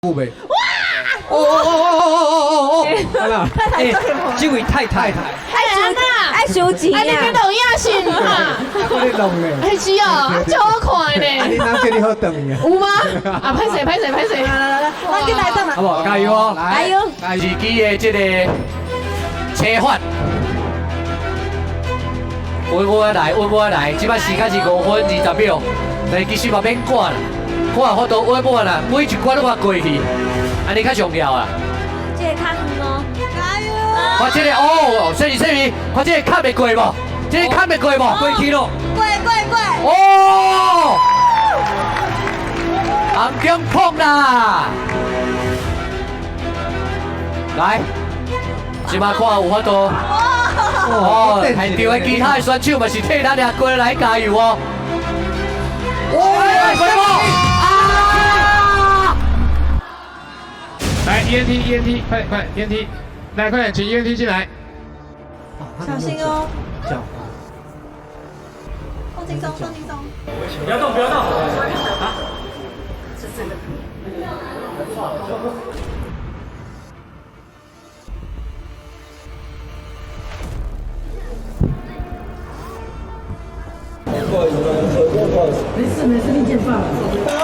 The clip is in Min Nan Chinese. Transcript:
久袂？哇！哦哦哦哦哦哦哦！好啦，哎，這位太太，愛收愛收錢啊，你啊去！錄影是哈？我咧弄咧。哎是哦，足好看的啊，你呢。哪叫你好轉去啊？有嗎？啊，歹勢歹勢歹勢。來來來，咱緊來轉來好。無？加油哦！加油！自己的這個車法，穩穩來，穩穩來。這擺時間是5分20秒，但其實嘛免趕啦，看有法度穩穩啦，每一關攏共過去，按呢較重要啊。這個較遠哦。加油！看這個哦，說是說是，看這個坎會過無？這個坎會過無？過去咯。過過過！哦，紅點碰啦！來，這擺看有法度。哦，現場的其他的選手嘛是替咱阿哥來加油哦！哇，過無？啊！來 EMT EMT，快點快點 EMT，來快點請 EMT 進來。小心哦！腳。放輕鬆，放輕鬆。不要動，不要動。啊！是這個。沒事沒事，你剪髮。